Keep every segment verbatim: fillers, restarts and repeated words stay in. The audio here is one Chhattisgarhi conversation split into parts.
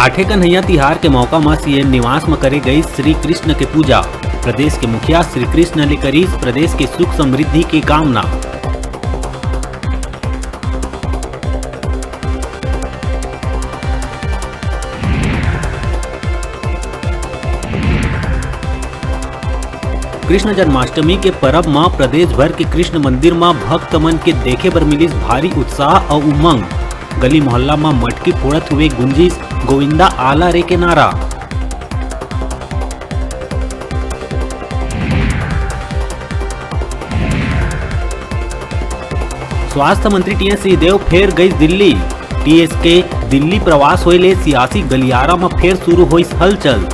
आठे कन्हैया तिहार के मौका म सीएम निवास म करे गई श्री कृष्ण के पूजा। प्रदेश के मुखिया श्री कृष्ण ले करिस प्रदेश के सुख समृद्धि के कामना। कृष्ण जन्माष्टमी के परब म प्रदेश भर के कृष्ण मंदिर म भक्त मन के देखे बर मिलिस भारी उत्साह अउ उमंग। गली मोहल्ला म मटकी फोड़त हुए गुंजिस "गोविंदा आला रे" के नारा। स्वास्थ्य मंत्री टीएस सिंहदेव फेर गइस दिल्ली। टीएस के दिल्ली प्रवास होए ले सियासी गलियारा म फेर शुरू होइस हलचल।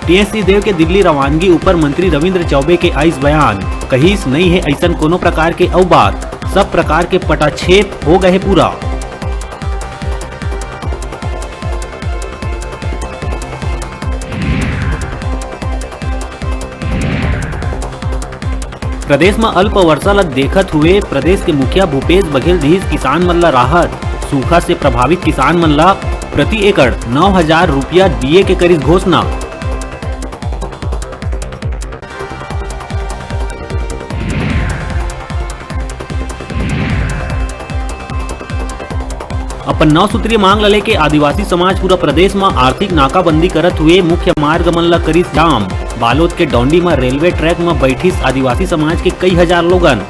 टीएस सिंहदेव के दिल्ली रवानगी ऊपर मंत्री रविंद्र चौबे के आइस बयान, कहिस, "नइ हे अइसन कोनो प्रकार के अउ बात, सब प्रकार के पटाक्षेप हो गए हे पूरा।" प्रदेश म अल्प वर्षा ल देखत हुए प्रदेश के मुखिया भूपेश बघेल दिहिस किसान मन ल राहत। सूखा से प्रभावित किसान मन ल प्रति एकड़ नौ हजार रुपया दिए के करिस घोषणा। अपन नौ सूत्रीय मांग ल लेके आदिवासी समाज पूरा प्रदेश म आर्थिक नाकाबंदी करत हुए मुख्य मार्ग मन ल करिस जाम। बालोद के डौंडी म रेलवे ट्रैक म बैठिस आदिवासी समाज के कई हजार लोगन।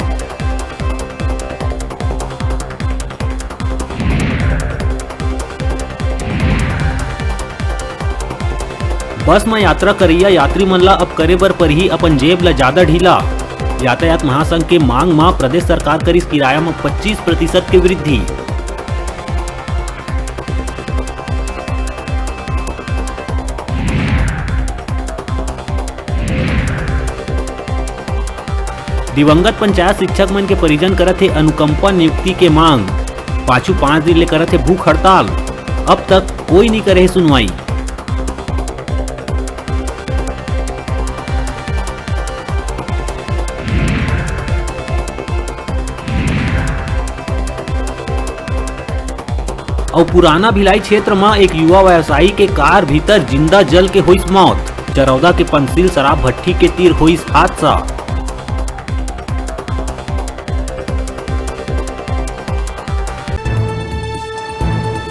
बस म यात्रा करइया यात्री मन ल अब करे बर परही अपन जेब ल जादा ढीला। यातायात महासंघ के मांग म प्रदेश सरकार करिस किराया म पच्चीस प्रतिशत के वृद्धि। दिवंगत पंचायत शिक्षक मन के परिजन करत हे अनुकंपा नियुक्ति के मांग। पाछू पांच दिन ले करत हे भूख हड़ताल, अब तक कोई नइ करे हे सुनवाई। अउ पुराना भिलाई क्षेत्र म एक युवा व्यवसायी के कार भीतर जिंदा जल के होइस मौत। चरौदा के पंचशील शराब भट्ठी के तीर होइस हादसा।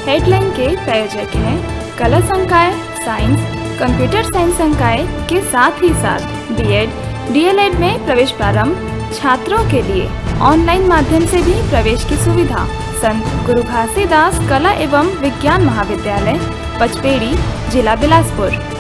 हेडलाइन के प्रायोजक हैं कला संकाय, साइंस, कंप्यूटर साइंस संकाय के साथ ही साथ बीएड, डीएलएड में प्रवेश प्रारंभ, छात्रों के लिए ऑनलाइन माध्यम से भी प्रवेश की सुविधा। संत गुरु घासीदास कला एवं विज्ञान महाविद्यालय, पचपेड़ी, जिला बिलासपुर।